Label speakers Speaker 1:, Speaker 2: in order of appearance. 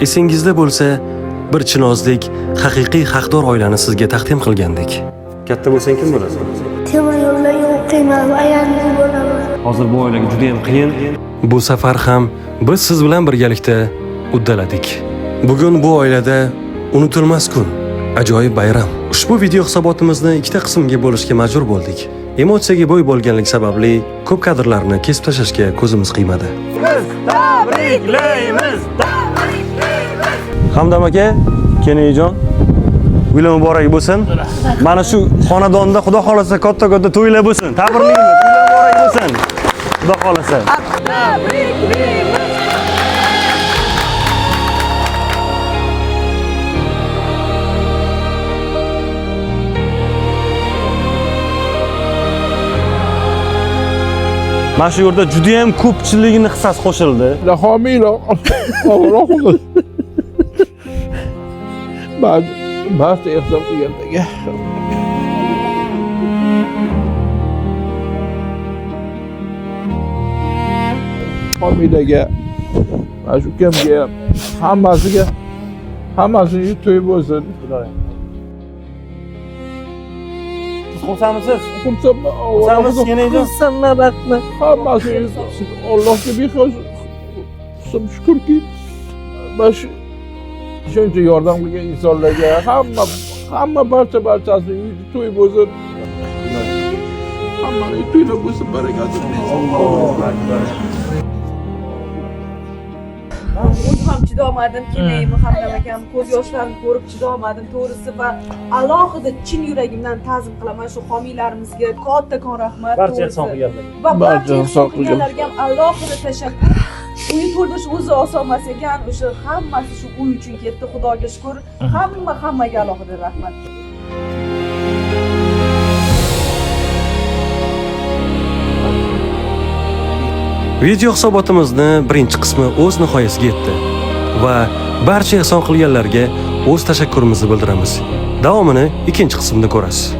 Speaker 1: Esingizda bo'lsa, bir chinozlik haqiqiy haqdor oilani sizga taqdim qilgandik. Katta bo'lsang kim bo'lasan?
Speaker 2: Temir yo'llarga o'qiyman, ayanchi bo'laman.
Speaker 1: Hozir bu oilaga juda ham qiyin. Bu safar ham biz siz bilan birgalikda uddaladik. Bugun bu oilada unutilmas kun, ajoyib bayram. Ushbu video hisobotimizni ikkita qismga bo'lishga majbur bo'ldik. Emotsiyaga boy bo'lganlik sababli ko'p kadrlarni kesib tashlashga ko'zimiz qiymadi.
Speaker 3: Tabriklaymiz.
Speaker 1: Hamdam aka, Kenayijon, uylar muborak bo'lsin. Mana shu xonadonda Xudo xolasa katta-katta to'ylar bo'lsin. Tabriklaymiz. Uylar muborak bo'lsin. Xudo xolasa. Mana shu yerda juda ham ko'pchiligini hissasi qo'shildi.
Speaker 4: Homiylar Alloh qilsin. Barcha ehson qilganlarga. Homiylarga, mana shu ukamga, hammasiga, hammasini to'y bo'lsin.
Speaker 3: Siz xursandmisiz?
Speaker 4: Xursandman.
Speaker 3: Xursandmisiz Kenayijon?
Speaker 5: Xursandman, rahmat.
Speaker 4: Hammasini Allohga behisob shukurki, mana shu shuncha yordam qilgan insonlarga hamma hamma barcha barchasi to'y bo'lsin. Hammani to'ylar bo'lsin, barakasini bersin.
Speaker 5: O'zim ham chidolmadim, kelaymi Hamdam akam ko'z yoshlarini ko'rib chidolmadim to'g'risi va alohida chin yuragimdan ta'zim qilaman shu homiylarimizga kattakon rahmat.
Speaker 3: Barcha
Speaker 5: to'g'risi.
Speaker 3: ehson qilganlarga.
Speaker 5: Va
Speaker 4: Barcha
Speaker 5: barcha
Speaker 4: ehson
Speaker 5: ehson qilganlarga ham alohida tashakkur. Uyi to'ldirish o'zi oson emas ekan, o'sha hammasi shu uy uchun ketdi, Xudoga shukur. Hamma hammaga alohida rahmat.
Speaker 1: Video hisobotimizni birinchi qismi o'z nihoyasiga yetdi va barcha ehson qilganlarga o'z tashakkurimizni bildiramiz. Davomini ikkinchi qismda ko'rasiz.